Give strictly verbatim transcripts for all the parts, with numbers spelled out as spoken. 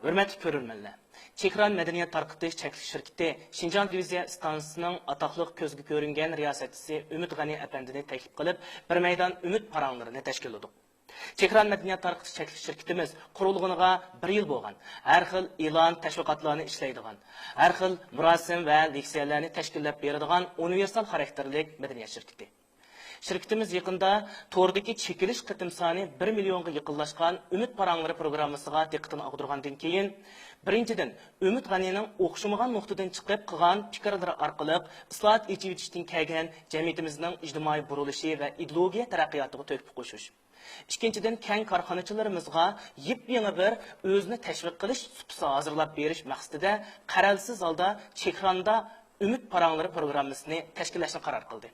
ھۆرمەتلىك كۆرۈرمەنلەر! چېھران مەدەنىيەت تارقىتىش چەكلىك شىركىتى شىنجاڭ دىۋىزىيە ئىستانسىسىنىڭ ئاتاقلىق كۆزگە كۆرۈنگەن رىياسەتچىسى ئۈمىد غەنى ئەپەندىنى تەكلىپ قىلىپ، بىر مەيدان ئۈمىد پاراڭلىرىنى تەشكىللىدۇق. چېھران مەدەنىيەت تارقىتىش چەكلىك شىركىتىمىز قۇرۇلغىنىغا بىر يىل بولغان، ھەر خىل ئېلان، تەشۋىقاتلارنى ئىشلەيدىغان، ھەر خىل مۇراسىم ۋە لېكسىيەلەرنى تەشكىللەپ بېرىدىغان ئۇنىۋېرسال خاراكتېرلىك مەدەنىيەت شىركىتى. شىركىتىمىز يېقىندا توردىكى چېكىلىش قېتىم سانى بىر مىليونغا يېقىنلاشقان ئۈمىد پاراڭلىرى پروگراممىسىغا دىققىتىنى ئاغدۇرغاندىن كېيىن، بىرىنچىدىن، ئۈمىد غەنىنىڭ ئوخشىمىغان نۇقتىدىن چىقىپ قىلغان پىكىرلىرى ئارقىلىق ئىسلاھات، ئېچىۋېتىشتىن كەلگەن جەمئىيىتىمىزنىڭ ئىجتىمائىي بۇرۇلۇشى ۋە ئىدېئولوگىيە تەرەققىياتىغا تۆھپە قوشۇش. ئىككىنچىدىن، كەڭ كارخانىچىلىرىمىزغا يېپيېڭى بىر ئۆزىنى تەشۋىق قىلىش سۇپىسى ھازىرلاپ بېرىش مەقسىتىدە قەرەلسىز ھالدا چېھراندا ئۈمىد پاراڭلىرى پروگراممىسىنى تەشكىللەشنى قارار قىلدى.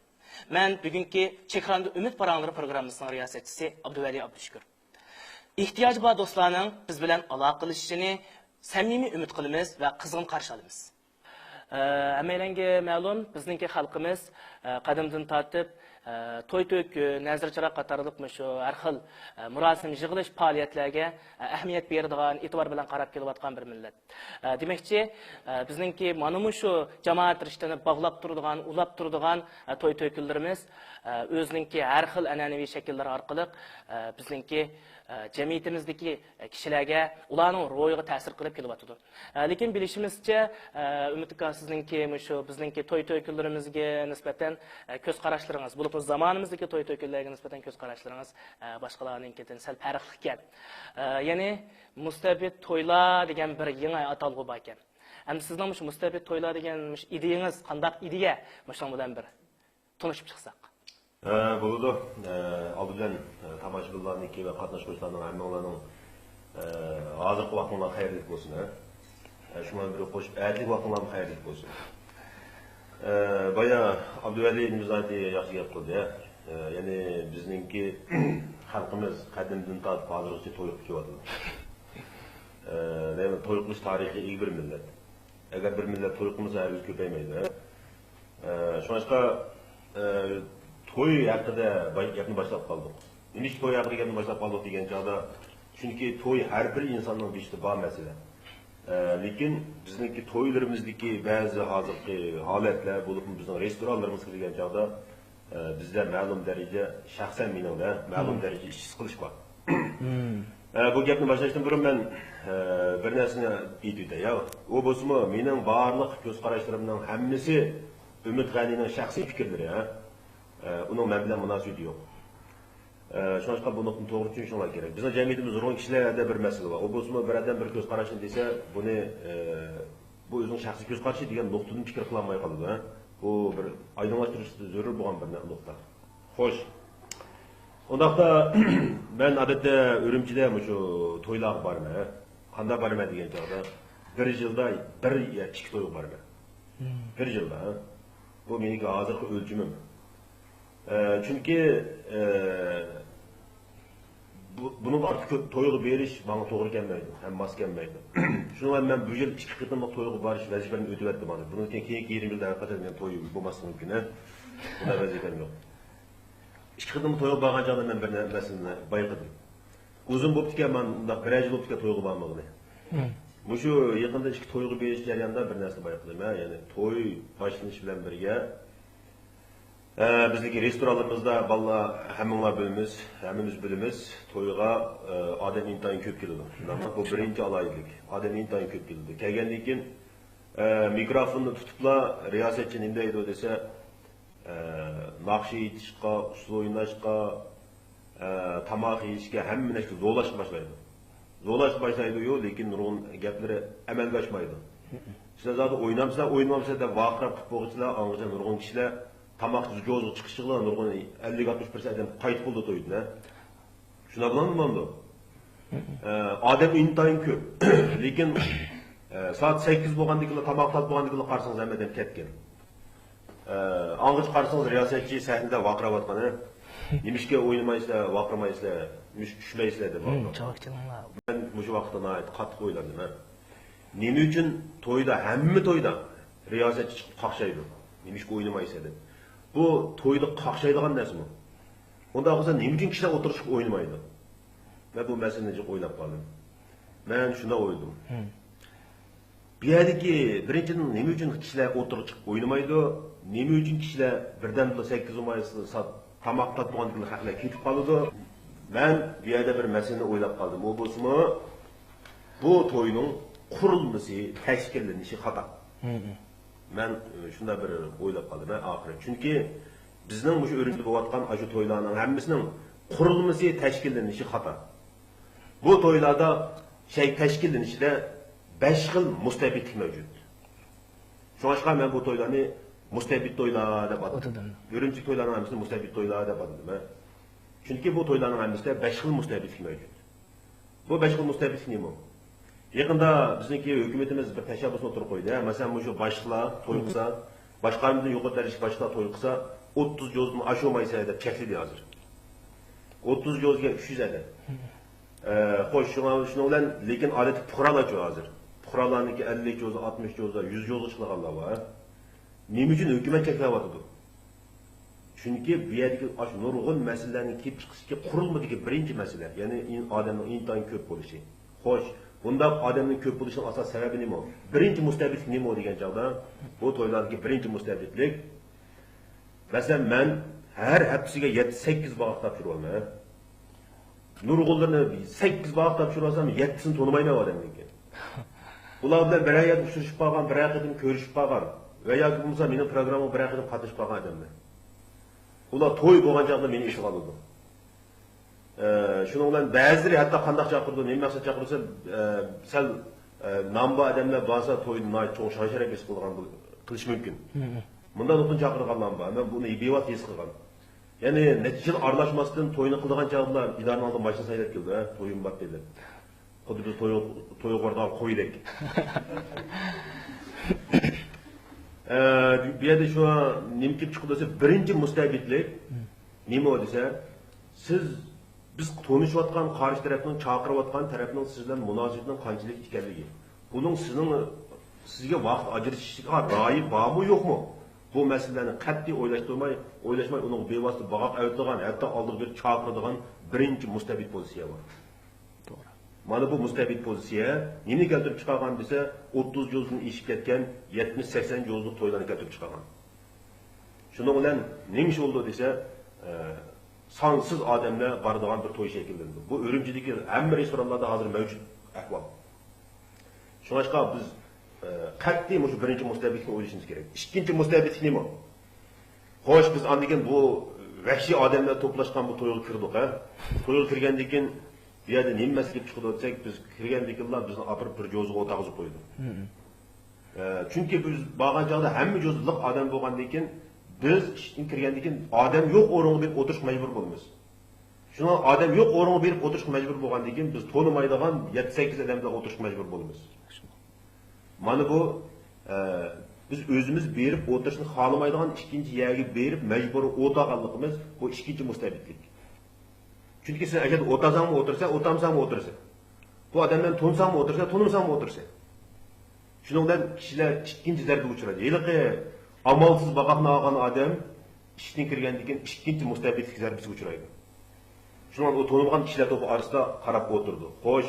مەن بۈگۈنكى چېھراندا ئۈمىد پاراڭلىرى پروگراممىسىنىڭ رىياسەتچىسى ئابدۇۋەلى ئابدۇشۈكۈر. ئېھتىياجى بار دوستلارنىڭ بىز بىلەن ئالاقىلىشىشىنى سەمىمىي ئۈمىد قىلىمىز ۋە قىزغىن قارشى ئالىمىز. ئە، ھەممەيلەنگە مەلۇم، بىزنىڭكى خەلقىمىز، ئە، قەدىمدىن تارتىپ، ئە، توي تۆكۈن، نەزىر چىراغ قاتارلىق مۇشۇ ھەر خىل، ئە، مۇراسىم، يىغىلىش، پائالىيەتلەرگە، ئە، ئەھمىيەت بېرىدىغان، ئېتىبار بىلەن قاراپ كېلىۋاتقان بىر مىللەت. ئە، دېمەكچى، ئە، بىزنىڭكى مانا مۇشۇ جامائەت رىشتىنى باغلاپ تۇرىدىغان، ئۇلاپ تۇرىدىغان، ئە، توي تۆكۈنلىرىمىز، ئە، ئۆزىنىڭكى ھەر خىل ئەنئەنىۋى شەكىللىرى ئارقىلىق، ئە، بىزنىڭكى، ئە، جەمئىيىتىمىزدىكى، ئە، كىشىلەرگە، ئۇلارنىڭ روھىغا تەسىر قىلىپ كېلىۋاتىدۇ. ئە، لېكىن بىلىشىمىزچە، ئە، ئۈمىد ئاكا، سىزنىڭكى مۇشۇ بىزنىڭكى توي تۆكۈنلىرىمىزگە نىسبەتەن، ئە، كۆز قاراشلىرىڭىز، بولۇپمۇ زامانىمىزدىكى توي تۆكۈنلەرگە نىسبەتەن كۆز قاراشلىرىڭىز، ئە، باشقىلارنىڭكىدىن سەل پەرقلىق ئىكەن. ئە، يەنى مۇستەبىت تويلار دېگەن بىر يېڭى ئاتالغۇ بار ئىكەن. ئەمدى سىزنىڭ مۇشۇ مۇستەبىت تويلار دېگەن مۇشۇ ئىدىيىڭىز قانداق ئىدىيە؟ مۇشۇنىڭ بىلەن بىر تونۇشۇپ چىقساق. ھە، بولىدۇ. ئە، ئالدى بىلەن، ئە، تاماشىبىنلارنىڭكى ۋە قاتناشقۇچىلارنىڭ ھەممىڭلارنىڭ، ئە، ھازىرقى ۋاقتىڭلار خەيرلىك بولسۇن، ھە. ئە، شۇنىڭ بىلەن بىر قوشۇپ، ئەتىلىك ۋاقتىڭلارمۇ خەيرلىك بولسۇن. ئە، بايا ئابدۇۋەلى نىمزاتى ياخشى گەپ قىلدى، ھە. ئە، يەنى بىزنىڭكى خەلقىمىز قەدىمدىن تارتىپ ھازىرغىچە توي قىلىپ كېلىۋاتىدۇ. ئە، دەيمەن، توي قىلىش تارىخىغا ئىگە بىر مىللەت. ئەگەر بىر مىللەت توي قىلمىسا، ھەرگىز كۆپەيمەيدۇ. ئە، شۇڭلاشقا، ئە، توي ھەققىدە باي-، گەپنى باشلاپ قالدۇق. نېمىشقا توي ھەققىدە گەپنى باشلاپ قالدۇق دېگەن چاغدا، چۈنكى توي ھەر بىر ئىنساننىڭ بېشىدا بار مەسىلە. ئە، لېكىن بىزنىڭكى تويلىرىمىزدىكى بەزى ھازىرقى ھالەتلەر، بولۇپمۇ بىزنىڭ رېستورانلىرىمىزغا كىرگەن چاغدا، ئە، بىزدە مەلۇم دەرىجە، شەخسەن مېنىڭدە مەلۇم دەرىجە ئىچكى سىقىلىش بار. ئە، بۇ گەپنى باشلاشتىن بۇرۇن مەن، ئە، بىر نەرسىنى ئېيتىپ ئۆتەي، يا. ئۇ بولسىمۇ مېنىڭ بارلىق كۆز قاراشلىرىمنىڭ ھەممىسى ئۈمىد غەنىنىڭ شەخسىي پىكىرلىرى، ھە. ئە، ئۇنىڭ مەن بىلەن مۇناسىۋىتى يوق. ئە، شۇڭلاشقا بۇ نۇقتىنى توغرا چۈشىنىشىڭلار كېرەك. بىزنىڭ جەمئىيىتىمىزدە نۇرغۇن كىشىلەردە بىر مەسىلە بار. ئۇ بولسىمۇ بىر ئادەم بىر كۆز قاراشنى دېسە، بۇنى، ئە، بۇ ئۆزىنىڭ شەخسىي كۆز قارىشى دېگەن نۇقتىدىن پىكىر قىلالماي قالىدۇ، ھە. بۇ بىر ئايدىڭلاشتۇرۇش زۆرۈر بولغان بىر نۇقتا. خوش. ئۇنداقتا مەن ئادەتتە ئۈرۈمچىدە مۇشۇ تويلارغا بارىمەن. قانداق بارىمەن دېگەن چاغدا، بىر يىلدا بىر يا ئىككى تويغا بارىمەن. بىر يىلدا، ھە؟ بۇ مېنىڭكى ھازىرقى ئۆلچىمىم. ئە، چۈنكى، ئە، بۇ، بۇنىڭدىن ئارتۇق كۆپ تويغا بېرىش ماڭا توغرا كەلمەيدۇ، ھەم ماس كەلمەيدۇ. شۇنىڭ بىلەن مەن بۇ يىل ئىككى قېتىملىق تويغا بارىش ۋەزىپەمنى ئۆتۈۋەتتىم ھازىر. بۇنىڭدىن كېيىن، كېيىنكى يېرىم يىلدا ھەقىقەتەن مېنىڭ توي بولماسلىقى مۇمكىن، ھە؟ بۇنداق ۋەزىپەم يوق. ئىككى قېتىم تويغا بارغان چاغدا مەن بىر نە-، مەسىلىنى بايقىدىم. ئۇزۇن بوپتىكەن، مانا مۇنداق بىر يىل بوپتىكەن تويغا بارمىغىلى. مۇشۇ يېقىندا ئىككى تويغا بېرىش جەريانىدا بىر نەرسىنى بايقىدىم، ھە، يەنى توي باشلىنىشى بىلەن بىرگە، ئە، بىزنىڭكى رېستورانلىرىمىزدا بالىلار ھەممىڭلار بىلىمىز، ھەممىمىز بىلىمىز، تويغا، ئە، ئادەم ئىنتايىن كۆپ كېلىدۇ. شۇنداقمۇ؟ بۇ بىرىنچى ئالاھىدىلىك. ئادەم ئىنتايىن كۆپ كېلىدۇ. كەلگەندىن كېيىن، ئە، مىكروفوننى تۇتۇپلا رىياسەتچى نېمە دەيدۇ دېسە، ئە، ناخشا ئېيتىشقا، ئۇسسۇل ئويناشقا، ئە، تاماق يېيىشكە، ھەممە نەرسىگە زورلاشقا باشلايدۇ. زورلاشقا باشلايدۇ-يۇ، لېكىن نۇرغۇن گەپلىرى ئەمەلگە ئاشمايدۇ. سىلەر زادى ئوينامسىلەر، ئوينىمامسىلەر دەپ ۋارقىراپ قىلىپ بولغۇچىلا، ئاڭغىچە نۇرغۇن كىشىلەر تاماق جوزىغا چىقىشىغىلا نۇرغۇن ئەللىك ئاتمىش پىرسەنت ئادەم قايتىپ بولىدۇ تويدىن، ھە. شۇنداق بولامدۇ، بولامدۇ؟ ئە، ئادەم ئىنتايىن كۆپ. لېكىن، ئە، سائەت سەككىز بولغاندىن كېيىن، تاماق تارتىپ بولغاندىن كېيىن قارىسىڭىز ھەممە ئادەم كەتكەن. ئە، ئاڭغىچە قارىسىڭىز رىياسەتچى سەھنىدە ۋارقىراۋاتقان، ھە؟ نېمىشقا ئوينىمايسىلەر، ۋارقىرىمايسىلەر، نېمىشقا چۈشمەيسىلەر دەپ ۋارقىراۋاتقان. مەن مۇشۇ ۋاقىتتا ناھايىتى قاتتىق ئويلاندىم، ھە. نېمە ئۈچۈن تويدا، ھەممە تويدا رىياسەتچى چىقىپ قاقشايدۇ؟ نېمىشقا ئوينىمايسىلەر دەپ. بۇ تويدا قاقشايدىغان نەرسىمۇ؟ ئۇنداق بولسا نېمە ئۈچۈن كىشىلەر ئوتتۇرىغا چىقىپ ئوينىمايدۇ؟ مەن بۇ مەسىلىنى جىق ئويلاپ قالدىم. مەن شۇنداق ئويلىدىم. بۇ يەردىكى بىرىنچىدىن، نېمە ئۈچۈن كىشىلەر ئوتتۇرىغا چىقىپ ئوينىمايدۇ؟ نېمە ئۈچۈن كىشىلەر بىردەمدىلا سەككىز ئون ئاي تاماق تارتمىغاندىن كېيىن خەقلەر كېتىپ قالىدۇ؟ مەن بۇ يەردە بىر مەسىلىنى ئويلاپ قالدىم. ئۇ بولسىمۇ، بۇ توينىڭ قۇرۇلمىسى، تەشكىللىنىشى خاتا. مەن، ئى، شۇنداق بىر ئويلاپ قالدىم، ھە، ئاخىرى. چۈنكى بىزنىڭ مۇشۇ ئۈرۈمچىدە بولۇۋاتقان ئاشۇ تويلارنىڭ ھەممىسىنىڭ قۇرۇلمىسى، تەشكىللىنىشى خاتا. بۇ تويلاردا شەي تەشكىللىنىشىدە بەش خىل مۇستەبىتلىك مەۋجۇت. شۇڭلاشقا مەن بۇ تويلارنى مۇستەبىت تويلار دەپ ئاتىدىم. ئاتىدىم. ئۈرۈمچى تويلارنىڭ ھەممىسىنى مۇستەبىت تويلار دەپ ئاتىدىم، ھە. چۈنكى بۇ تويلارنىڭ ھەممىسىدە بەش خىل مۇستەبىتلىك مەۋجۇت. بۇ بەش خىل مۇستەبىتلىك نېمە؟ يېقىندا بىزنىڭكى ھۆكۈمىتىمىز بىر تەشەببۇسنى ئوتتۇرىغا قويدى. مەسىلەن، مۇشۇ باشلىقلار توي قىلسا، باشقارمىدىن يۇقىرى دەرىجىلىك باشلىقلار توي قىلسا، ئوتتۇز جوزدىن ئاشۇرمايسەن دەپ چەكلىدى ھازىر. ئوتتۇز جوزگە ئۈچ يۈز ئادەم. ئە، خوش، شۇڭا، شۇنىڭ بىلەن، لېكىن ئادەتتە پۇقرالارچۇ ھازىر. پۇقرالارنىڭكى ئەللىك جوزا، ئاتمىش جوزا، يۈز جوزا چىقىدىغانلار بار. نېمە ئۈچۈن ھۆكۈمەت چەكلەۋاتىدۇ؟ چۈنكى بۇ يەردىكى ئاشۇ نۇرغۇن مەسىلىلەرنىڭ كېلىپ چىقىشتىكى قۇرۇلمىدىكى بىرىنچى مەسىلە، يەنى ئىن-، ئادەمنىڭ ئىنتايىن كۆپ بولۇشى. خوش، بۇنداق ئادەمنىڭ كۆپ بولۇشىنىڭ ئاساسىي سەۋەبى نېمە؟ بىرىنچى مۇستەبىتلىك نېمە دېگەن چاغدا، بۇ تويلاردىكى بىرىنچى مۇستەبىتلىك، مەسىلەن، مەن ھەر ھەپتىسىگە يەتتە، سەككىز باغاق تاپشۇرۇۋالىمەن. نۇرغۇنلىرىنى سەككىز باغاق تاپشۇرۇۋالسام، يەتتىسىنى تونۇمايمەن ئۇ ئادەمنىڭكى. ئۇلار بىلەن بىرەر يەردە ئۇچرىشىپ قالغان، بىرەر قېتىم كۆرۈشۈپ قالغان ۋە ياكى بولمىسا مېنىڭ پروگراممامغا بىرەر قېتىم قاتنىشىپ قالغان ئادەملەر. ئۇلار توي بولغان چاغدا مېنى ئېسىگە ئالىدۇ. ئە، شۇنىڭ بىلەن بەزىلىرى ھەتتا قانداق چاقىرىدۇ، نېمە مەقسەت چاقىرسا، ئە، سەل، ئە، نامى بار ئادەملەر بارسا تويدا ناھايىتى چوڭ شان-شەرەپ ھېس قىلىدىغان بول-، قىلىشى مۇمكىن. مۇنداق نۇقتىدىن چاقىرغانلارمۇ بار. مەن بۇنى بىۋاسىتە ھېس قىلغان. يەنى نەچچە يىل ئارىلاشماستىن توينى قىلىدىغان چاغدىلا ئىدارىنىڭ ئالدىغا ماشىنا سايلاپ كېلىدۇ، ھە، تويۇم بار دەپ. خۇددى بىز توي، تويغا بارىدىغان قويدەك. ئە، بۇ يەردە شۇ نېمە كېلىپ چىقىدۇ دېسە، بىرىنچى مۇستەبىتلىك نېمە دېسە، سىز، بىز تونۇشۇۋاتقان قارشى تەرەپنىڭ، چاقىرىۋاتقان تەرەپنىڭ سىز بىلەن مۇناسىۋىتىنىڭ قانچىلىك ئىكەنلىكى، بۇنىڭ سىزنىڭ، سىزگە ۋاقىت ئاجرىتىشىغا رايى بارمۇ يوقمۇ؟ بۇ مەسىلىلەرنى قەتئىي ئويلاشتۇرماي، ئويلاشماي ئۇنىڭغا بىۋاسىتە باغاق ئەۋېتىدىغان، ھەتتا ئالدىغا بېرىپ چاقىرىدىغان بىرىنچى مۇستەبىت پوزىتسىيە بار. توغرا. مانا بۇ مۇستەبىت پوزىتسىيە نېمىنى كەلتۈرۈپ چىقارغان دېسە، ئوتتۇز جوزدىن ئېشىپ كەتكەن يەتمىش، سەكسەن جوزلۇق تويلارنى كەلتۈرۈپ چىقارغان. شۇنىڭ بىلەن نېمە ئىش بولدى دېسە، ئە، سانسىز ئادەملەر بارىدىغان بىر توي شەكىللەندى. بۇ ئۈرۈمچىدىكى ھەممە رېستورانلاردا ھازىر مەۋجۇت ئەھۋال. شۇڭلاشقا بىز، ئە، قەتئىي مۇشۇ بىرىنچى مۇستەبىتلىكنى ئويلىشىمىز كېرەك. ئىككىنچى مۇستەبىتلىك نېمە؟ خوش، بىز ئاندىن كېيىن بۇ ۋەھشىي ئادەملەر توپلاشقان بۇ تويغا كىردۇق، ھە؟ تويغا كىرگەندىن كېيىن بۇ يەردە نېمە مەسىلە كېلىپ چىقىدۇ دېسەك، بىز كىرگەندىن كېيىنلا بىزنى ئاپىرىپ بىر جوزىغا ئولتۇرغۇزۇپ قويىدۇ. ئە، چۈنكى بىز بارغان چاغدا ھەممە جوزا لىق ئادەم بولغاندىن كېيىن، بىز ئىشتىن كىرگەندىن كېيىن ئادەم يوق ئورۇنغا بېرىپ ئولتۇرۇشقا مەجبۇر بولىمىز. شۇڭا ئادەم يوق ئورۇنغا بېرىپ ئولتۇرۇشقا مەجبۇر بولغاندىن كېيىن، بىز تونۇمايدىغان يەتتە، سەككىز ئادەم بىلەن ئولتۇرۇشقا مەجبۇر بولىمىز. مانا بۇ، ئە، بىز ئۆزىمىز بېرىپ ئولتۇرۇشنى خالىمايدىغان ئىككىنچى يەرگە بېرىپ مەجبۇرىي ئولتۇرغانلىقىمىز بۇ ئىككىنچى مۇستەبىتلىك. چۈنكى سەن ئەگەر ئولتۇرساڭمۇ ئولتۇرىسەن، ئولتۇرمىساڭمۇ ئولتۇرىسەن. بۇ ئادەملەرنى تونۇساڭمۇ ئولتۇرىسەن، تونۇمىساڭمۇ ئولتۇرىسەن. شۇنىڭ بىلەن كىشىلەر ئىككىنچى زەربىگە ئۇچرايدۇ. ھېلىقى ئامالسىز باغاقنى ئالغان ئادەم ئىشتىن كىرگەندىن كېيىن ئىككىنچى مۇستەبىتلىك زەربىسىگە ئۇچرايدۇ. شۇنىڭ بىلەن ئۇ تونۇمىغان كىشىلەر توپى ئارىسىدا قاراپ ئولتۇرىدۇ. خوش.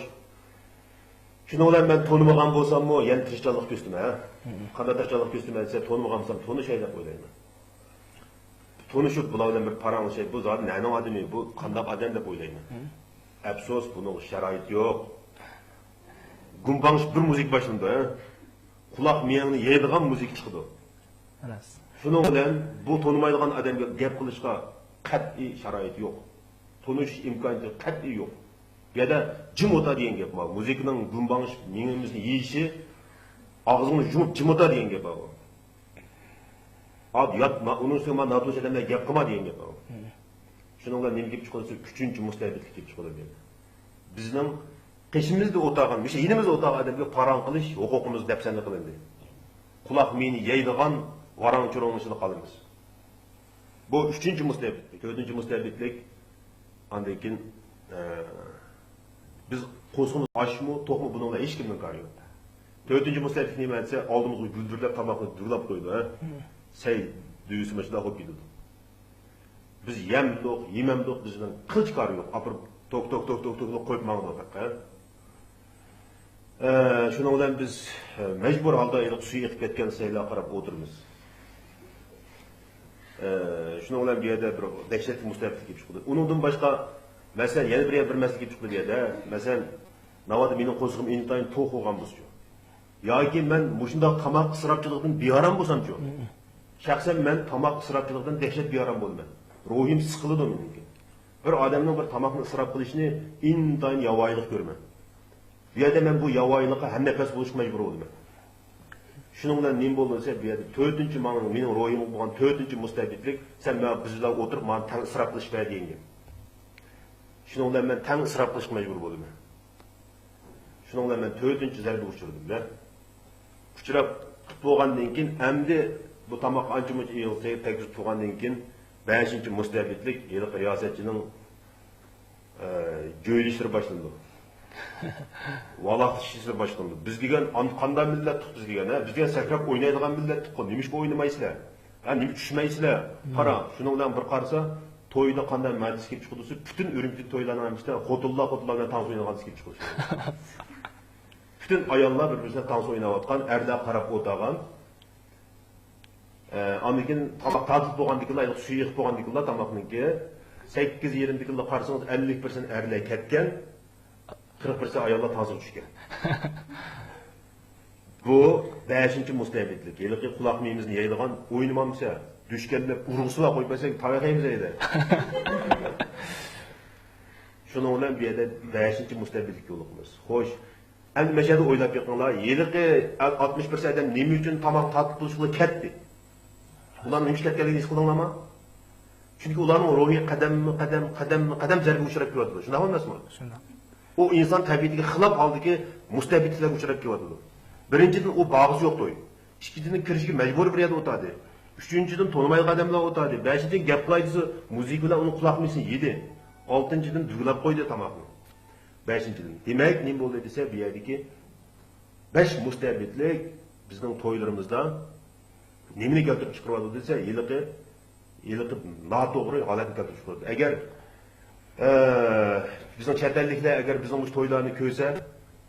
شۇنىڭ بىلەن مەن تونۇمىغان بولساممۇ يەنە تىرىشچانلىق كۆرسىتىمەن، ھە؟ قانداق تىرىشچانلىق كۆرسىتىمەن دېسە، تونۇمىغان بولسام تونۇشاي دەپ ئويلايمەن. تونۇشۇپ، بۇلار بىلەن بىر پاراڭلىشاي، بۇ زادى نەنىڭ ئادىمى، بۇ قانداق ئادەم دەپ ئويلايمەن. ئەپسۇس، بۇنىڭغا شارائىت يوق. گۇمباڭشىپ بىر مۇزىكا باشلىنىدۇ، ھە؟ قۇلاق مېيىڭنى يەيدىغان مۇزىكا چىقىدۇ. راست. شۇنىڭ بىلەن بۇ تونۇمايدىغان ئادەمگە گەپ قىلىشقا قەتئىي شارائىت يوق. تونۇشۇش ئىمكانىيىتى قەتئىي يوق. بۇ يەردە جىم ئولتۇر دېگەن گەپ بار. مۇزىكىنىڭ گۇمباڭشىپ مېڭىمىزنى يېيىشى، ئاغزىڭنى يۇمۇپ جىم ئولتۇر دېگەن گەپ بار. ئا، ياتما، ئۇنىڭ ئۈستىگە مانا ناتونۇش ئادەم بىلەن گەپ قىلما دېگەن گەپ بار. شۇنىڭ بىلەن نېمە كېلىپ چىقىدۇ دېسە، ئۈچىنچى مۇستەبىتلىك كېلىپ چىقىدۇ دېگەن. بىزنىڭ قېشىمىزدا ئولتۇرغان، مۇشۇ يېنىمىزدا ئولتۇرغان ئادەمگە پاراڭ قىلىش ھوقۇقىمىز دەپسەندە قىلىندى. قۇلاق مىيىنى يەيدىغان ۋاراڭ-چۇرۇڭنىڭ ئىچىدە قالىمىز. بۇ ئۈچىنچى مۇستەبىتلىك. تۆتىنچى مۇستەبىتلىك، ئاندىن كېيىن، ئە، بىز قورسىقىمىز ئاچمۇ، توقمۇ، بۇنىڭ بىلەن ھېچكىمنىڭ كارى يوق. تۆتىنچى مۇستەبىتلىك نېمە دېسە، ئالدىمىزغا گۈلدۈرلەپ تاماقنى دۈگىلەپ قويىدۇ، ھە؟ سەي دۈگىسى مۇشۇنداق بولۇپ كېتىدۇ. بىز يەمدۇق، يېمەمدۇق، بىز بىلەن قىلچە كارى يوق. ئاپىرىپ توك، توك، توك، توك، توك قويۇپ ماڭىدۇ پەقەت. ئە، شۇنىڭ بىلەن بىز، ئە، مەجبۇر ھالدا ھېلىقى سۈيى ئېقىپ كەتكەن سەيلەگە قاراپ ئولتۇرىمىز. ئە، شۇنىڭ بىلەن بۇ يەردە بىر دەھشەتلىك مۇستەبىتلىك كېلىپ چىقىدۇ. ئۇنىڭدىن باشقا، مەسىلەن، يەنە بىر، بىر مەسىلە كېلىپ چىقىدۇ بۇ يەردە. مەسىلەن، ناۋادا مېنىڭ قورسىقىم ئىنتايىن توق بولغان بولسىچۇ؟ ياكى مەن مۇشۇنداق تاماق ئىسراپچىلىقىدىن بىئارام بولسامچۇ؟ شەخسەن مەن تاماق ئىسراپچىلىقىدىن دەھشەت بىئارام بولىمەن. روھىم سىقىلىدۇ مېنىڭكى. بىر ئادەمنىڭ بىر تاماقنى ئىسراپ قىلىشىنى ئىنتايىن ياۋايىلىق كۆرىمەن. بۇ يەردە مەن بۇ ياۋايىلىققا ھەمنەپەس بولۇشقا مەجبۇر بولىمەن. شۇنىڭ بىلەن نېمە بولدى دېسە، بۇ يەردە تۆتىنچى، ماڭا، مېنىڭ روھىمغا بولغان تۆتىنچى مۇستەبىتلىك، سەن ماڭا، بىز بىلەن ئولتۇرۇپ، ماڭا تەڭ ئىسراپ قىلىشقا بەر دېگەن گەپ. شۇنىڭ بىلەن مەن تەڭ ئىسراپ قىلىشقا مەجبۇر بولىمەن. شۇنىڭ بىلەن مەن تۆتىنچى زەربىگە ئۇچرىدىم-دە. ئۇچراپ قۇت بولغاندىن كېيىن، ئەمدى بۇ تاماق ئانچە-مۇنچە ئېغىز تەگكۈزۈپ تۇرغاندىن كېيىن، بەشىنچى مۇستەبىتلىك ھېلىقى رىياسەتچىنىڭ، ئە، جۆيلۈشلىرى باشلىنىدۇ. ۋالاقلىشىشلىرى باشلىنىدۇ. بىز دېگەن ئان-، قانداق مىللەتتۇق بىز دېگەن، ھە؟ بىز دېگەن سەكرەپ ئوينايدىغان مىللەتتۇققۇ، نېمىشقا ئوينىمايسىلەر؟ ھە، نېمە چۈشمەيسىلەر؟ قارا، شۇنىڭ بىلەن بىر قارىسا، تويدا قانداق مەدىسى كېلىپ چىقىدۇ، پۈتۈن ئۈرۈمچىدىكى تويلارنىڭ ھەممىسىدە خوتۇنلار خوتۇنلار بىلەن تانسا ئوينىغان كېلىپ چىقىدۇ. پۈتۈن ئاياللار بىر-بىرسىنى تانسا ئويناۋاتقان، ئەرلەر قاراپ ئولتۇرغان. ئە، ئاندىن كېيىن تاماق تارتىلىپ بولغاندىكىنلا، سۈيى ئېقىپ بولغاندىكىنلا تاماقنىڭكى، سەككىز يېرىمدىكىنلا قارىسىڭىز، ئەللىك پىرسەنت ئەرلەر كەتكەن، قىرىق پىرسەنت ئاياللار تانسىغا چۈشكەن. بۇ بەشىنچى مۇستەبىتلىك. ھېلىقى قۇلاق مېيىمىزنى يەيدىغان ئوينىمامسە، دۈشكەنلەپ ئۇرغۇسىلا قويۇپ بەرسەك، تاۋاق يەيمىز ھەيدە. شۇنىڭ بىلەن بۇ يەردە بەشىنچى مۇستەبىتلىككە يولۇقىمىز. خوش، ئەمدى مەشەدە ئويلاپ بېقىڭلار، ھېلىقى ئاتمىش پىرسەنت ئادەم نېمە ئۈچۈن تاماق تارتىپ تۇرۇشقا كەتتى؟ ئۇلارنىڭ نېمە ئۈچۈن كەتكەنلىكىنى ھېس قىلدىڭلارمۇ؟ چۈنكى ئۇلارنىڭ روھى قەدەممۇ قەدەم، قەدەممۇ قەدەم زەربىگە ئۇچراپ كېلىۋاتىدۇ. شۇنداق ئەمەسمۇ؟ شۇنداق. ئۇ ئىنسان تەبىئىتىگە خىلاپ ھالدىكى مۇستەبىتلىكلەرگە ئۇچراپ كېلىۋاتىدۇ. بىرىنچىدىن، ئۇ بارغۇسى يوق توي. ئىككىنچىدىن، كىرىشكە مەجبۇر بىر يەردە ئولتۇردى. ئۈچىنچىدىن، تونۇمايدىغان ئادەملەر ئولتۇردى. بەشىنچىدىن، گەپ قىلاي دېسە، مۇزىكا بىلەن ئۇنىڭ قۇلاق مېيىسىنى يېدى. ئالتىنچىدىن، دۈگىلەپ قويدى تاماقنى. بەشىنچىدىن. دېمەك، نېمە بولدى دېسە، بۇ يەردىكى بەش مۇستەبىتلىك بىزنىڭ تويلىرىمىزدا نېمىنى كەلتۈرۈپ چىقىرىۋاتىدۇ دېسە، ھېلىقى، ھېلىقى ناتوغرا ھالەتنى كەلتۈرۈپ چىقىرىۋاتىدۇ. ئەگەر، ئە، بىزنىڭ چەت ئەللىكلەر ئەگەر بىزنىڭ مۇشۇ تويلارنى كۆرسە،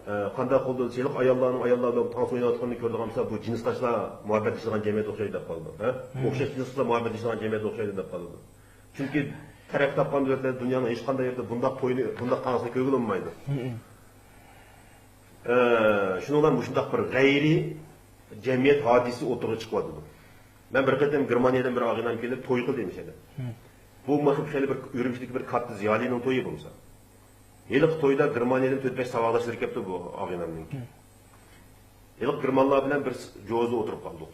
ئە، قانداق قىلىدۇ دېسە، ھېلىقى ئاياللارنىڭ ئاياللار بىلەن تانسا ئويناۋاتقىنىنى كۆرىدىغان بولسا، بۇ جىنسداشلار مۇھەببەتلىشىدىغان جەمئىيەت ئوخشايدۇ دەپ قالىدۇ. ھە؟ مم. ئوخشاش جىنسلار مۇھەببەتلىشىدىغان جەمئىيەت ئوخشايدۇ دەپ قالىدۇ. چۈنكى تەرەققىي تاپقان دۆلەتلەردە دۇنيانىڭ ھېچقانداق يېرىدە بۇنداق توينى، بۇنداق تانسىنى كۆرگىلى بولمايدۇ. مم. ئە، شۇنىڭ بىلەن مۇشۇنداق بىر غەيرىي جەمئىيەت ھادىسىسى ئوتتۇرىغا چىقىۋاتىدۇ. مەن بىر قېتىم گېرمانىيەدىن بىر ئاغىنەم كېلىپ توي قىلدى مۇشۇ يەردە. مم. بۇ مۇشۇ خېلى بىر ئۈرۈمچىدىكى بىر كاتتا زىيالىينىڭ تويى بولمىسا. ھېلىقى تويدا گېرمانىيەدىن تۆت-بەش ساۋاقداشلىرى كەپتۇ بۇ ئاغىنەمنىڭكى. مم. ھېلىقى گېرمانلار بىلەن بىر جوزىدا ئولتۇرۇپ قالدۇق.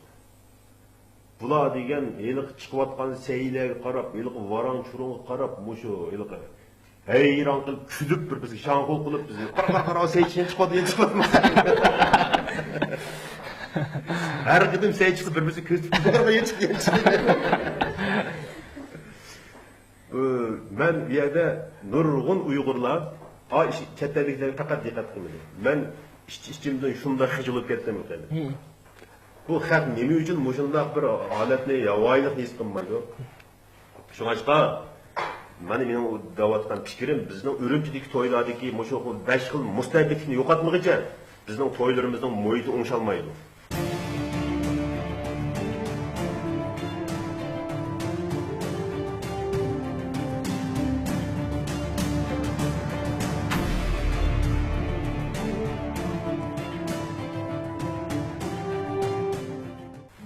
بۇلار دېگەن ھېلىقى چىقىۋاتقان سەيلەرگە قاراپ، ھېلىقى ۋاراڭ-چۇرۇڭغا قاراپ، مۇشۇ ھېلىقى ھەيران قېلىپ، كۈلۈپ، بىر-بىرسىگە شاڭخۇ قىلىپ، بىزنى، «قارا، قارا، قارا، سەي چىقىۋاتىدۇ، سەي چىقىۋاتىدۇ.» ھەر قېتىم سەي چىقسا، بىر-بىرسىگە كۆز تىكىپ، «قارا، قارا، يەنە چىقتى، يەنە چىقتى.» ئۇ، مەن بۇ يەردە نۇرغۇن ئۇيغۇرلار، ئا، ئىش-، چەت ئەللىكلەرگە پەقەت دىققەت قىلمىدى. مەن ئىچ-، ئىچىمدىن شۇنداق خىجىل بولۇپ كەتتىم. مم. بۇ خەق نېمە ئۈچۈن مۇشۇنداق بىر ھالەتنى، ياۋايىلىقنى ھېس قىلمايدۇ؟ شۇڭاشقا، مانا مېنىڭ دەۋاتقان پىكرىم، بىزنىڭ ئۈرۈمچىدىكى تويلاردىكى مۇشۇ خىل بەش خىل مۇستەبىتلىكنى يوقاتمىغىچە، بىزنىڭ تويلىرىمىزنىڭ مۇھىتى ئوڭشالمايدۇ.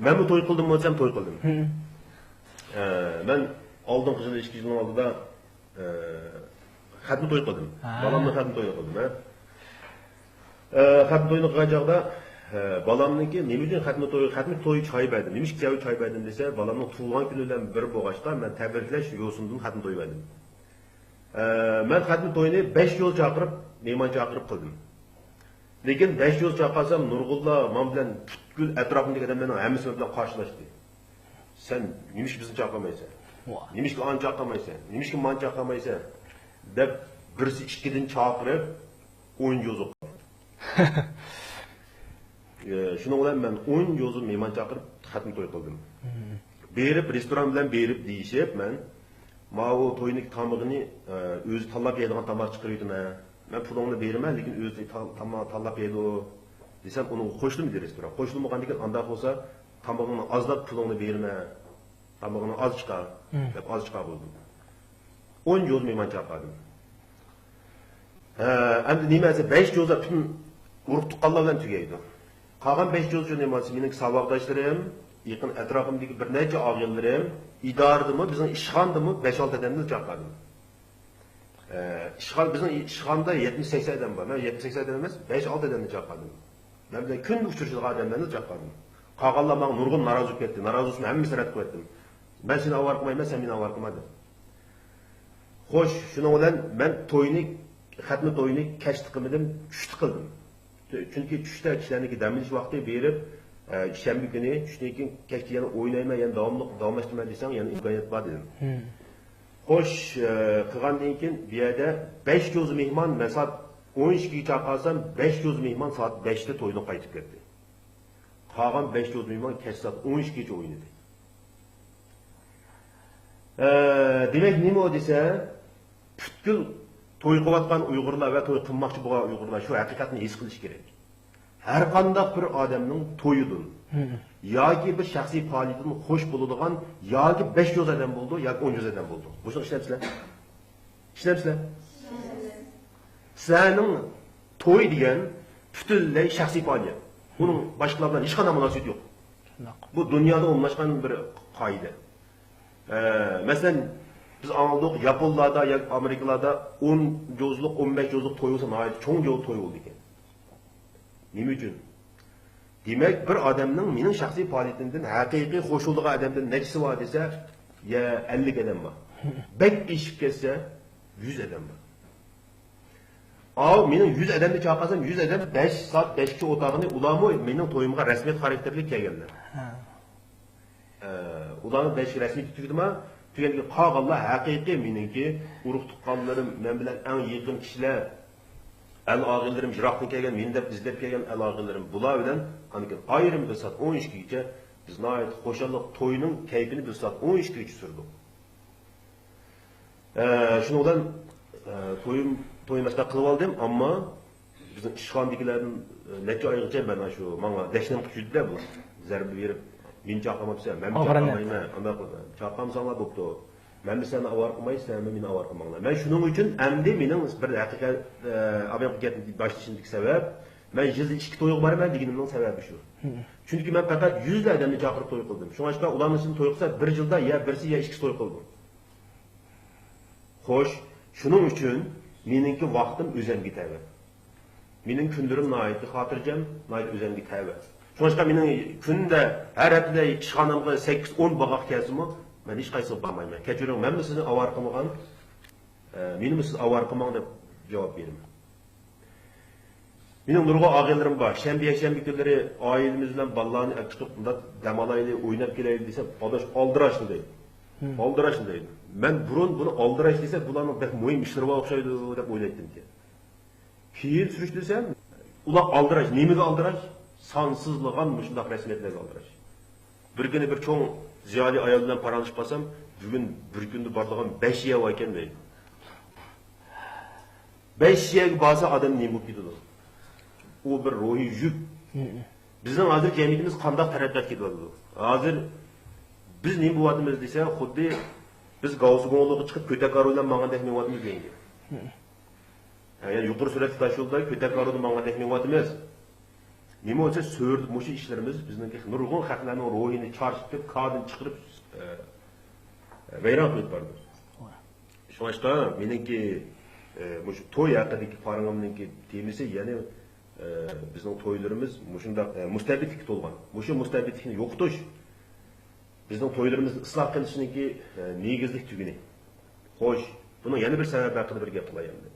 مەنمۇ توي قىلدىممۇ دېسەم، توي قىلدىم. ھە. ئە، مەن ئالدىنقى يىل، ئىككى يىلنىڭ ئالدىدا، ئە، خەتنە توي قىلدىم. ھە. بالامنىڭ خەتنە تويىنى قىلدىم، ھە. ئە، خەتنە تويىنى قىلغان چاغدا، ئە، بالامنىڭكى نېمە ئۈچۈن خەتنە توي، خەتنە تويى چاي بەردىم، نېمە ئۈچۈن چاي بەردىم دېسە، بالامنىڭ تۇغۇلغان كۈنى بىلەن بىر بولغاچقا، مەن تەبرىكلەش يوسۇنىدىن خەتنە توي بەردىم. ئە، مەن خەتنە تويىنى بەش يول چاقىرىپ، مېھمان چاقىرىپ قىلدىم. لېكىن بەش يول چاقىرسام، نۇرغۇنلار مەن بىلەن پۈتكۈل ئەتراپىمدىكى ئادەملەرنىڭ ھەممىسى مەن بىلەن قارشىلاشتى. «سەن نېمىشقا بىزنى چاقىرمايسەن؟ ۋاھ. نېمىشقا ئانى چاقىرمايسەن؟ نېمىشقا مانى چاقىرمايسەن؟» دەپ، بىرسى ئىككىدىن چاقىرىپ، ئون يوزۇق. ئە، شۇنىڭ بىلەن مەن ئون يوزۇ مېھمان چاقىرىپ، خەتنە توي قىلدىم. مم. بېرىپ، رېستوران بىلەن بېرىپ دېيىشىپ، مەن ماۋۇ توينىڭ تامىقىنى، ئە، ئۆزى تاللاپ يەيدىغان تاماق چىقىرىۋېتىمەن. مەن پۇلۇڭنى بېرىمەن، لېكىن ئۆزى تا-، تاماق تاللاپ يەيدۇ دېسەم، ئۇنىڭغا قوشۇلمىدى رېستوران. قوشۇلمىغاندىكىن ئانداق بولسا، تامىقىڭنى ئازلاپ پۇلۇڭنى بېرىمەن، تامىقىڭنى ئاز چىقار، مم. دەپ ئاز چىقار بولدۇم. ئون جوز مېھمان چاقىردىم. ھە، ئەمدى نېمە دېسە، بەش جوزا پۈتۈن ئۇرۇق تۇغقانلار بىلەن تۈگەيدۇ. قالغان بەش جوزا نېمە دېسە، مېنىڭ ساۋاقداشلىرىم، يېقىن ئەتراپىمدىكى بىر نەچچە ئاغىنىلىرىم، ئىدارىدىمۇ، بىزنىڭ ئىشخانىدىمۇ بەش-ئالتە ئادەمنى چاقىردىم. ئە، ئىشخانا، بىزنىڭ ئىشخانىدا يەتمىش-سەكسەن ئادەم بار. مەن يەتمىش-سەكسەن ئادەم ئەمەس، بەش-ئالتە ئادەمنى چاقىردىم. مەن بىلەن كۈندە ئۇچرىشىدىغان ئادەملەرنى چاقىردىم. قالغانلار ماڭا نۇرغۇن نارازى بولۇپ كەتتى. نارازى بولسىمۇ ھەممىسىنى رەت قىلىۋەتتىم. مەن سېنى ئاۋارە قىلمايمەن، سەن مېنى ئاۋارە قىلما دېدىم. خوش، شۇنىڭ بىلەن مەن توينى، خەتنە توينى كەچتە قىلمىدىم، چۈشتە قىلدىم. چۈنكى چۈشتە كىشىلەرنىڭكى دەم ئېلىش ۋاقتى، بېرىپ، ئە، شەنبە كۈنى چۈشتىن كېيىن كەچتە يەنە ئوينايمەن، يەنە داۋاملىق داۋاملاشتۇرىمەن دېسەڭ، يەنە ئىمكانىيەت بار دېدىم. مم. خوش، ئە، قىلغاندىن كېيىن بۇ يەردە بەش جوزا مېھمان، مەن سائەت ئون ئىككىگە چاقىرسام، بەش جوزا مېھمان سائەت بەشتە تويدىن قايتىپ كەتتى. قالغان بەش جوزا مېھمان كەچ سائەت ئون ئىككىگىچە ئوينىدى. ئە، دېمەك، نېمە ئۇ دېسە، پۈتكۈل توي قىلىۋاتقان ئۇيغۇرلار ۋە توي قىلماقچى بولغان ئۇيغۇرلار شۇ ھەقىقەتنى ھېس قىلىشى كېرەك. ھەر قانداق بىر ئادەمنىڭ تويىدىن مم. ياكى بىر شەخسىي پائالىيىتىدىن خوش بولىدىغان ياكى بەش جوز ئادەم بولىدۇ، ياكى ئون جوز ئادەم بولىدۇ. مۇشۇنى ئىشلەپسىلەر؟ ئىشلەپسىلەر؟ سىلەرنىڭ توي دېگەن پۈتۈنلەي شەخسىي پائالىيەت. ئۇنىڭ باشقىلار بىلەن ھېچقانداق مۇناسىۋىتى يوق. شۇنداق. بۇ دۇنيادا ئومۇملاشقان بىر قائىدە. ئە، مەسىلەن، بىز ئاڭلىدۇق، ياپونلاردا ياكى ئامېرىكىلاردا ئون جوزلۇق، ئون بەش جوزلۇق توي بولسا، ناھايىتى چوڭ جو-، توي بولىدىكەن. نېمە ئۈچۈن؟ دېمەك، بىر ئادەمنىڭ مېنىڭ شەخسىي پائالىيىتىمدىن ھەقىقىي خوش بولىدىغان ئادەمدىن نەچچىسى بار دېسە، يا ئەللىك ئادەم بار. بەك ئېشىپ كەتسە، يۈز ئادەم بار. ئاۋۇ مېنىڭ يۈز ئادەمنى چاقىرسام، يۈز ئادەم بەش سائەت بەشكىچە ئولتۇرغىنى، ئۇلارمۇ مېنىڭ تويۇمغا رەسمىيەت خاراكتېرلىك كەلگەنلەر. ھە. ئە، ئۇلارنىڭ بەش رەسمىيىتى تۈگىدىما؟ تۈگەندىكىن قالغانلار ھەقىقىي مېنىڭكى ئۇرۇق تۇغقانلىرىم، مەن بىلەن ئەڭ يېقىن كىشىلەر، ئەل ئاغىنىلىرىم، يىراقتىن كەلگەن، مېنى دەپ ئىزدەپ كەلگەن ئەل ئاغىنىلىرىم، بۇلار بىلەن ئاندىن كېيىن ئايرىم بىر سائەت ئون ئىككىگىچە بىز ناھايىتى خۇشاللىق توينىڭ كەيپىنى بىر سائەت ئون ئىككىگىچە سۈردۇق. ئە، شۇنىڭ بىلەن، ئە، تويۇم، تويۇم ئەسلا قىلىۋالدىم، ئەمما بىزنىڭ ئىشخانىدىكىلەردىن، ئە، نەچچە ئايغىچە مەن شۇ ماڭا دەشنەم قىلىپ يۈردى بۇلار. زەربە بېرىپ، مېنى چاقىرماپسەن، مەن ئاغرىنىپ. چاقىرمايمەن، ئانداق چاقىرمىساڭلار بوپتۇ. مەن بىر سەننى ئاۋارە قىلماي، سەنمۇ مېنى ئاۋارە قىلماڭلار. مەن شۇنىڭ ئۈچۈن ئەمدى مېنىڭ بىر ھەقىقەت، ئە، ئاۋارە قىلىپ باشلىشىمدىكى سەۋەب، مەن يىلدا ئىككى تويغا بارىمەن دېگىنىمنىڭ سەۋەبى شۇ. چۈنكى مەن پەقەت يۈزلا ئادەمنى چاقىرىپ توي قىلدىم. شۇڭلاشقا ئۇلارنىڭ ئىچىدىن توي قىلسا، بىر يىلدا يا بىرسى يا ئىككىسى توي قىلىدۇ. خوش، شۇنىڭ ئۈچۈن مېنىڭكى ۋاقتىم ئۆزۈمگە تەۋە. مېنىڭ كۈنلىرىم ناھايىتى خاتىرجەم، ناھايىتى ئۆزۈمگە تەۋە. شۇڭلاشقا مېنىڭ كۈندە ھەر ھەپتىدە ئىشخانامغا سەككىز، ئون باغاق كەلسىمۇ، مەن ھېچقايسىغا بارمايمەن. كەچۈرۈڭ، مەنمۇ سىزنى ئاۋارە قىلمىغان، ئە، مېنىمۇ سىز ئاۋارە قىلماڭ دەپ جاۋاب بېرىمەن. مېنىڭ نۇرغۇن ئاغىنىلىرىم بار. شەنبە، يەكشەنبە كۈنلىرى ئائىلىمىز بىلەن بالىلارنى ئەپ چىقىپ، مۇنداق دەم ئالايلى، ئويناپ كېلەيلى دېسەم، ئاداش، ئالدىراشلا دەيدۇ. ھىم. ئالدىراشلا دەيدۇ. مەن بۇرۇن بۇنى ئالدىراش دېسە، بۇلارنىڭ بەك مۇھىم ئىشلىرى بار ئوخشايدۇ دەپ ئويلايتتىمكەن. كېيىن سۈرۈشتۈرسەم، ئۇلار ئالدىراش. نېمىگە ئالدىراش؟ سانسىزلىغان مۇشۇنداق رەسمىيەتلەرگە ئالدىراش. بىر كۈنى بىر چوڭ زىيالىي ئايال بىلەن پاراڭلىشىپ قالسام، بۈگۈن بىر كۈندە بارىدىغان بەش يەر بار ئىكەن دەيدۇ. بەش يەرگە بارسا ئادەم نېمە بولۇپ كېتىدۇ؟ ئۇ بىر روھىي يۈك. مم. بىزنىڭ ھازىر جەمئىيىتىمىز قانداق تەرەققىيات كېتىۋاتىدۇ؟ ھازىر بىز نېمە بولۇۋاتىمىز دېسە، خۇددى بىز گاۋسىگۇڭلۇغا چىقىپ كۆتەك ئارۇ بىلەن ماڭغاندەك مېڭىۋاتىمىز دېگەن گەپ. مم. ھە، يەنى يۇقىرى سۈرئەتلىك تاشيولدا كۆتەك ئارۇدا ماڭغاندەك مېڭىۋاتىمىز. نېمە بولسا سۆرىدە مۇشۇ ئىشلىرىمىز بىزنىڭكى نۇرغۇن خەقلەرنىڭ روھىنى چارچىتىپ، كاردىن چىقىرىپ، ئە، ۋەيران قىلىپ بارىدۇ. شۇڭلاشقا مېنىڭكى، ئە، مۇشۇ توي ھەققىدىكى پاراڭىمنىڭكى تېمىسى يەنى، ئە، بىزنىڭ تويلىرىمىز مۇشۇنداق، ئە، مۇستەبىتلىككە تولغان. مۇشۇ مۇستەبىتلىكنى يوقىتىش، بىزنىڭ تويلىرىمىزنى ئىسلاھ قىلىشنىڭكى، ئە، نېگىزلىك تۈگۈنى. خوش، بۇنىڭ يەنە بىر سەۋەبى ھەققىدە بىر گەپ قىلاي ئەمدى.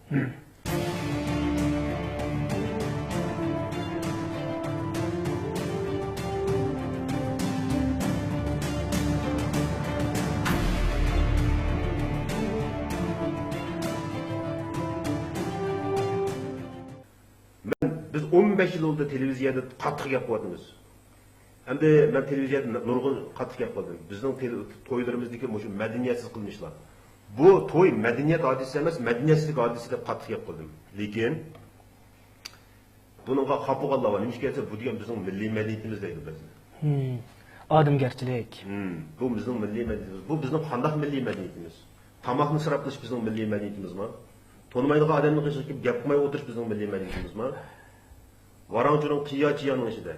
مەن، بىز ئون بەش يىل بولدى تېلېۋىزىيەدە قاتتىق گەپ قىلىۋاتىمىز. ئەمدى مەن تېلېۋىزىيەدە نۇرغۇن قاتتىق گەپ قىلدىم. بىزنىڭ تېلې-، تويلىرىمىزدىكى مۇشۇ مەدەنىيەتسىز قىلمىشلار. بۇ توي مەدەنىيەت ھادىسىسى ئەمەس، مەدەنىيەتسىزلىك ھادىسىسى دەپ قاتتىق گەپ قىلدىم. لېكىن بۇنىڭغا خاپا بولغانلار بار. نېمىشقا دېسە، بۇ دېگەن بىزنىڭ مىللىي مەدەنىيىتىمىز دەيدۇ بەزىلەر. ھىم. ئادەمگەرچىلىك. ھىم. بۇ بىزنىڭ مىللىي مەدەنىيىتىمىز. بۇ بىزنىڭ قانداق مىللىي مەدەنىيىتىمىز؟ تاماقنى ئىسراپ قىلىش بىزنىڭ مىللىي مەدەنىيىتىمىزما؟ تونۇمايدىغان ئادەمنىڭ قېشىغا كېلىپ گەپ قىلماي ئولتۇرۇش بىزنىڭ مىللىي مەدەنىيىتىمىزما؟ ۋاراڭ-چۇرۇڭ، قىيا-چىيانىڭ ئىچىدە.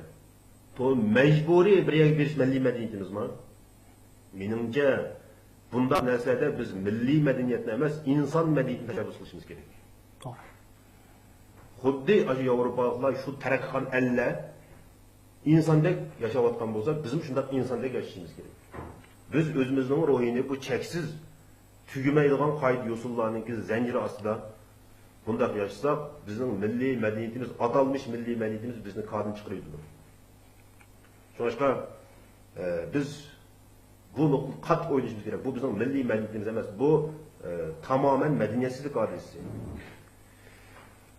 تو-، مەجبۇرىي بىر يەرگە بېرىش مىللىي مەدەنىيىتىمىزما؟ مېنىڭچە، بۇنداق نەرسىلەردە بىز مىللىي مەدەنىيەتنى ئەمەس، ئىنسان مەدەنىيىتىنى تەشەببۇس قىلىشىمىز كېرەك. توغرا. خۇددى ئاشۇ ياۋروپالىقلار، شۇ تەرەققىي قىلغان ئەللەر ئىنساندەك ياشاۋاتقان بولسا، بىزمۇ شۇنداق ئىنساندەك ياشىشىمىز كېرەك. بىز ئۆزىمىزنىڭ روھىنى بۇ چەكسىز تۈگىمەيدىغان قائىدە-يوسۇنلارنىڭكى زەنجىرى ئاستىدا بۇنداق ياشىساق، بىزنىڭ مىللىي مەدەنىيىتىمىز، ئاتالمىش مىللىي مەدەنىيىتىمىز بىزنى كاردىن چىقىرىۋېتىدۇ. شۇڭلاشقا، ئە، بىز بۇ نۇقتىدا قاتتىق ئويلىشىمىز كېرەك. بۇ بىزنىڭ مىللىي مەدەنىيىتىمىز ئەمەس، بۇ، ئە، تامامەن مەدەنىيەتسىزلىك ھادىسىسى.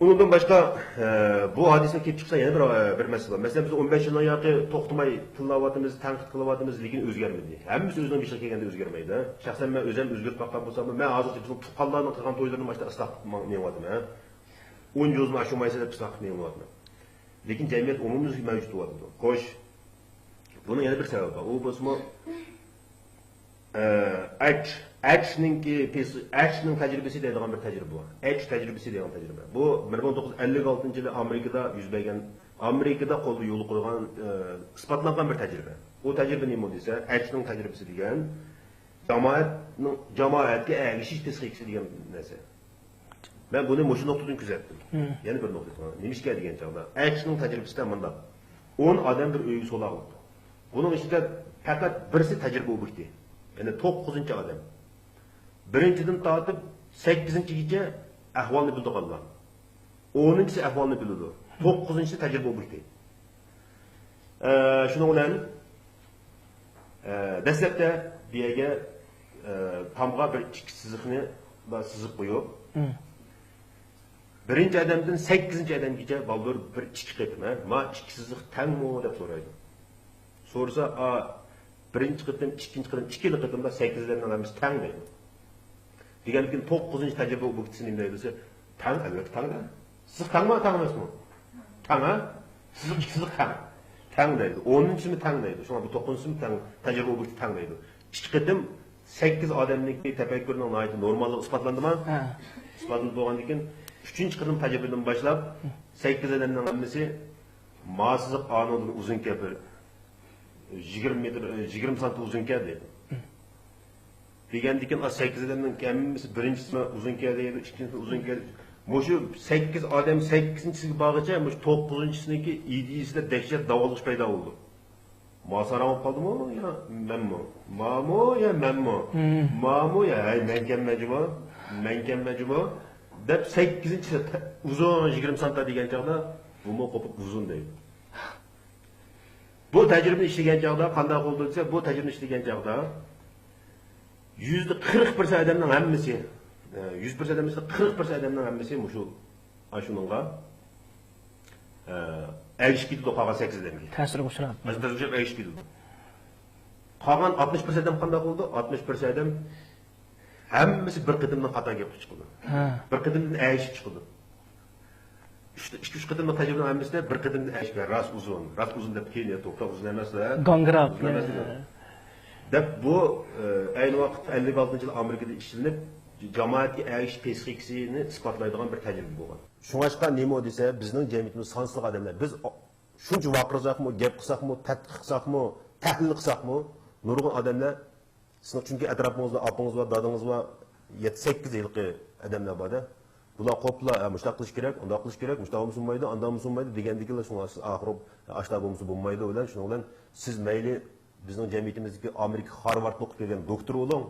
ئۇنىڭدىن باشقا، ئە، بۇ ھادىسىدىن كېلىپ چىقسا يەنە بىر، ئە، بىر مەسىلە بار. مەسىلەن، بىز ئون بەش يىلدىن ياقى توختىماي تىللاۋاتىمىز، تەنقىد قىلىۋاتىمىز، لېكىن ئۆزگەرمىدى. ھەممىسى ئۆزىنىڭ بېشىغا كەلگەندە ئۆزگەرمەيدۇ. شەخسەن مەن ئۆزۈم ئۆزگىرىپ باققان بولساممۇ، مەن ھازىرچە بىزنىڭ تۇغقانلارنىڭ قىلغان تويلىرىنى ماشۇنداق ئىسلاپ مېڭىۋاتىمەن. ئون جوزنى ئاشۇرمايسىز دەپ ئىسلاپ مېڭىۋاتىمەن. لېكىن جەمئىيەت ئومۇميۈزلۈك مەۋجۇت بولۇۋاتىدۇ. خوش، بۇنىڭ يەنە بىر سەۋەبى بار. ئۇ بولسىمۇ، ئەچ، ئەچنىڭكى، ئەچنىڭ تەجرىبىسى دەيدىغان بىر تەجرىبە بار. ئەچ تەجرىبىسى دەيدىغان تەجرىبە. بۇ بىر مىڭ توققۇز يۈز ئەللىك ئالتىنچى يىلى ئامېرىكىدا يۈز بەرگەن، ئامېرىكىدا قولغا يولغا قويغان، ئە، ئىسپاتلانغان بىر تەجرىبە. ئۇ تەجرىبە نېمە دېسە، ئەچنىڭ تەجرىبىسى دېگەن جامائەتنىڭ، جامائەتكە ئەگىشىش پسىخىكىسى دېگەن نەرسە. مەن بۇنى مۇشۇ نۇقتىدىن كۆزەتتىم. مم. يەنە بىر نۇقتا. نېمىشقا دېگەن چاغدا، ئەچنىڭ تەجرىبىسىدە مۇنداق. ئون ئادەم بىر ئۆيگە سولاق بوپتۇ. بۇنىڭ ئىچىدە پەقەت بىرسى تەجرىبە ئوبيېكتى. يەنى توققۇزىنچى ئادەم. بىرىنچىدىن تارتىپ سەككىزىنچىگىچە ئەھۋالنى بىلىدىغانلار. ئونىنچىسى ئەھۋالنى بىلىدۇ. توققۇزىنچىسى تەجرىبە ئوبيېكتى. ئە، شۇنىڭ بىلەن، ئە، دەسلەپتە بۇ يەرگە، ئە، تامغا بىر ئىككى سىزىقنى سىزىپ قويۇپ، مم. بىرىنچى ئادەمدىن سەككىزىنچى ئادەمگىچە بالدۇر بىر ئىككى قېتىم، ھە، ما ئىككى سىزىق تەڭمۇ دەپ سورايدۇ. سورىسا، ئا، بىرىنچى قېتىم، ئىككىنچى قېتىم، ئىككىلا قېتىمدا سەككىز ئادەمنىڭ ھەممىسى تەڭ دەيدۇ. دېگەندىكىن توققۇزىنچى تەجرىبە ئوبيېكتىسى نېمە دەيدۇ دېسە، تەڭ، ئەلۋەتتە تەڭ-دە. سىزىق تەڭمۇ، تەڭ ئەمەسمۇ؟ تەڭ، ھە؟ سىزىق، ئىككى سىزىق تەڭ. تەڭ دەيدۇ. ئونىنچىسىمۇ تەڭ دەيدۇ. شۇڭا بۇ توققۇزىنچىسىمۇ تەڭ، تەجرىبە ئوبيېكتى تەڭ دەيدۇ. ئىككى قېتىم سەككىز ئادەمنىڭكى تەپەككۇرىنىڭ ناھايىتى نورماللىقى ئىسپاتلاندىما؟ ھە. ئىسپاتلىنىپ بولغاندىن كېيىن، ئۈچىنچى قېتىم تەجرىبىدىن باشلاپ، سەككىز ئادەمنىڭ ھەممىسى ما سىزىق ئانىڭدىن ئۇزۇنكەن، بىر يىگىرمە مېتىر، يىگىرمە سانتى ئۇزۇنكەن دەيدۇ. دېگەندىكىن، ئا، سەككىز ئادەمنىڭ ھەممىسى، بىرىنچىسى ئۇزۇنكەن دەيدۇ، ئىككىنچىسى ئۇزۇنكەن. مۇشۇ سەككىز ئادەم سەككىزىنچىسىگە بارغىچە مۇشۇ توققۇزىنچىسىنىڭكى ئىدىيىسىدە دەھشەت داۋالغۇش پەيدا بولىدۇ. ما ساراڭ بولۇپ قالدىمۇ يا مەنمۇ؟ مامۇ يا مەنمۇ؟ مم. مامۇ يا، ھەي، مەنكەنمەن جۇمۇ، مەنكەنمەن جۇمۇ دەپ سەككىزىنچىسى تە-، ئۇزۇن يىگىرمە سانتا دېگەن چاغدا بۇمۇ قوپۇپ ئۇزۇن دەيدۇ. بۇ تەجرىبىنى ئىشلىگەن چاغدا قانداق بولىدۇ دېسە، بۇ تەجرىبىنى ئىشلىگەن چاغدا يۈزدە قىرىق پىرسەنت ئادەمنىڭ ھەممىسى، ئە، يۈز پىرسەنت ئەمەس، قىرىق پىرسەنت ئادەمنىڭ ھەممىسى مۇشۇ، ئاشۇنىڭغا، ئە، ئەگىشىپ كېتىدۇ، قالغان سەككىز ئادەمگە. تەسىرگە ئۇچراپ. ئاشۇ تەسىرگە ئەگىشىپ كېتىدۇ. قالغان ئاتمىش پىرسەنت ئادەم قانداق بولىدۇ؟ ئاتمىش پىرسەنت ئادەم ھەممىسى بىر قېتىمدىن خاتا گەپ چىقىدۇ. ھە. بىر قېتىمدىن ئەگىشىپ چىقىدۇ. ئۈچ، ئىككى، ئۈچ قېتىملىق تەجرىبىنىڭ ھەممىسىدە بىر قېتىمدىن ئەگىشىپ، راست ئۇزۇن، راست ئۇزۇن دەپ كېيىن، يا، توختاپ، ئۇزۇن ئەمەس-دە. گاڭگىراپ، ئۇزۇن ئەمەس-دە. دەپ بۇ، ئە، ئەينى ۋاقىتتا ئەللىك ئالتىنچى يىل ئامېرىكىدا ئىشلىنىپ، جامائەتكە ئەگىشىش پسىخىكىسىنى ئىسپاتلايدىغان بىر تەجرىبە بولغان. شۇڭلاشقا نېمە دېسە، بىزنىڭ جەمئىيىتىمىز سانسىزلىق ئادەملەر. بىز شۇنچە ۋارقىرىساقمۇ، گەپ قىلساقمۇ، تەتقىق قىلساقمۇ، تەھلىل قىلساقمۇ، نۇرغۇن ئادەملەر سىزنىڭ، چۈنكى ئەتراپىڭىزدا ئاپىڭىز بار، دادىڭىز بار، يەتتە، سەككىز ھېلىقى ئادەملەر بار-دە. بۇلار قوپلا، ھە، مۇشۇنداق قىلىش كېرەك، ئۇنداق قىلىش كېرەك، مۇشۇنداق بولمىسا بولمايدۇ، ئانداق بولمىسا بولمايدۇ دېگەندىكىنلا شۇڭا سىز ئاخىرى ئاشۇنداق بولمىسا بولمايدۇ بىلەن شۇنىڭ بىلەن سىز مەيلى بىزنىڭ جەمئىيىتىمىزدىكى ئامېرىكا خارۋاردتا ئوقۇپ كەلگەن دوكتور بولۇڭ،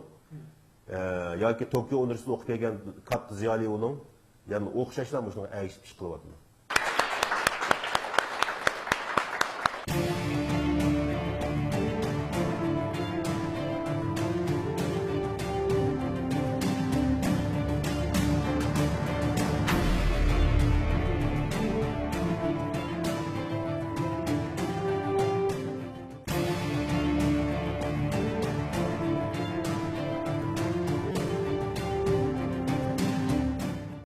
ئە، ياكى توكيو ئۇنىۋېرسىتېتىدا ئوقۇپ كەلگەن كاتتا زىيالىي بولۇڭ، يەنە ئوخشاشلا مۇشۇنىڭغا ئەگىشىپ ئىش قىلىۋاتىدۇ.